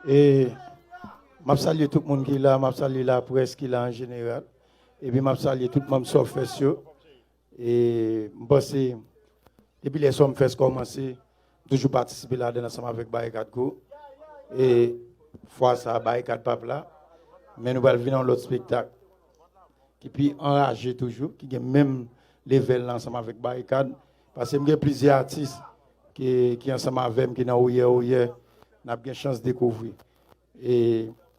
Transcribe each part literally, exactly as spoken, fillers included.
E m ap salye tout moun ki la, m ap salye laprès ki la an jeneral. Epi m ap salye tout manm Sumfest yo. E m panse, depi lè Sumfest kòmanse, m toujou patisipe ladan l ansanm avèk Barikad Crew. E fwa sa a, Barikad p ap la. Men nou pral vin yon lòt espektak ki pi anraje toujou, ki gen menm level la ansanm avèk Barikad. Paske m gen plizyè atis ki, ki ansanm avè m, ki nan Oyè Oyè, n ap gen chans dekouvri. E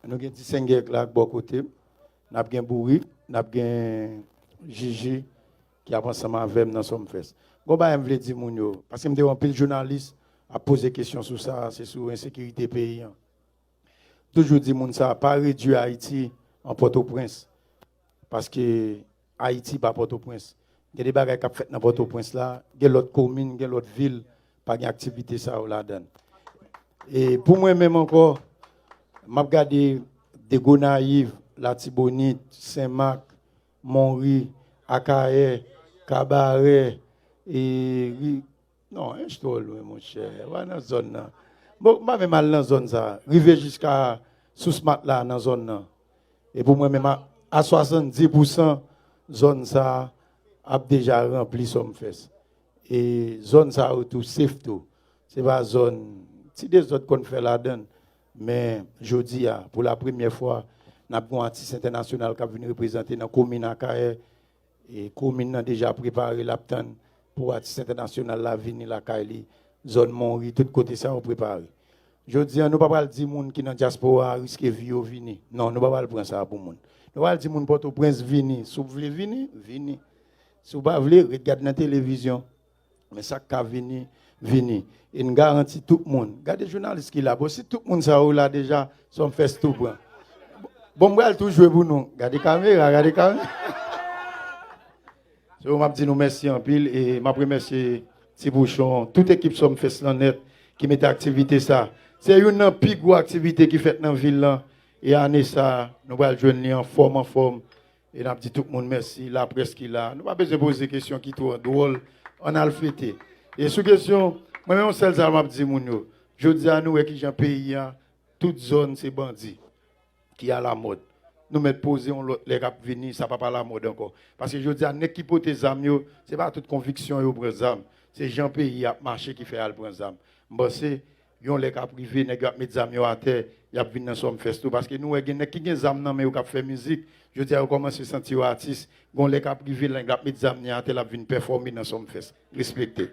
nou gen Disengè k la ak bò kote m. N ap gen Bourik, n ap gen Jiji ki ap ansanm avè m nan Sumfest. Gon bagay m vle di moun yo, paske m te wè anpil jounalis ap poze kesyon sou sa, se sou ensekirite peyi an. Toujou di moun sa, pa redui Ayiti an Pòtoprens. Paske Ayiti pa Pòtoprens. Gen de bagay k ap fèt nan Pòtoprens la, gen lòt komin, gen lòt vil, pa gen aktivite sa yo ladan l. E pou mwen menm ankò, m ap gade de Gonayiv, Latibonit, Senmak, Monri, Akayè, Kabarè, e ri, non, Ench twò lwen, monchè. W a nan zòn nan. Bon, m pa menm al nan zòn sa. Rive jiska Sous Matla nan zòn nan. E pou mwen menm, a, a swasanndis pousan, zòn sa ap deja ranpli Sumfest. E zòn sa yo tou safe tou. Se pa zòn, ti dezòd konn fè ladan l. Men jodi a, pou la premyè fwa, n ap gen yon atis entènasyonal k ap vin reprezante nan komin Akayè. E komin nan deja prepare, l ap tann pou atis entènasyonal la vini lakay li. Zòn Monri, tout kote sa yo prepare. Jodi a, nou pa pral di moun ki nan dyaspora a riske vi yo vini. Non, nou pa pral pran sa pou moun. Nou pral di moun Pòtoprens vini. Si w vle vini, vini. Si w pa vle, ret gad nan televizyon. Men sa k ka vini, vini. E n garanti tout moun. Gade jounalis ki la. Bon, si tout moun sa yo la deja, Sumfest tou pran. Bon, m pral tou jwe pou nou. Gade kamera, gade kamera. So, m ap di nou mèsi anpil e m ap remèsye Ti Bouchon, tout ekip Sumfest lan nèt ki mete aktivite sa. Se youn nan pi gwo aktivite ki fèt nan vil lan. E ane sa, nou pral jwenn li anfòm, anfòm. E n ap di tout moun mèsi, laprès ki la. Nou pa bezwen poze kesyon ki twò dwòl, ann al fete. E sou kesyon, mwen menm yon sèl sa m ap di moun yo. Jodi a nou wè kijan peyi a, tout zòn se bandi ki alamòd. Nou mèt poze yon lòt lè k ap vini, sa p ap alamòd ankò. Paske jodi a nèg ki pote zam yo, se pa tout konviksyon yo pran zam. Se jan peyi a ap mache ki fè y al pran zam. M panse yon lè k ap rive, nèg yo ap met zam yo atè, y ap vin nan Sumfest tou. Paske nou wè gen nèg ki gen zam nan men yo k ap fè mizik. Jodi a yo kòmanse santi yo atis. Gon lè k ap rive, nèg la ap met zam li atè, l ap vin pèfòme nan Sumfest. Respekte.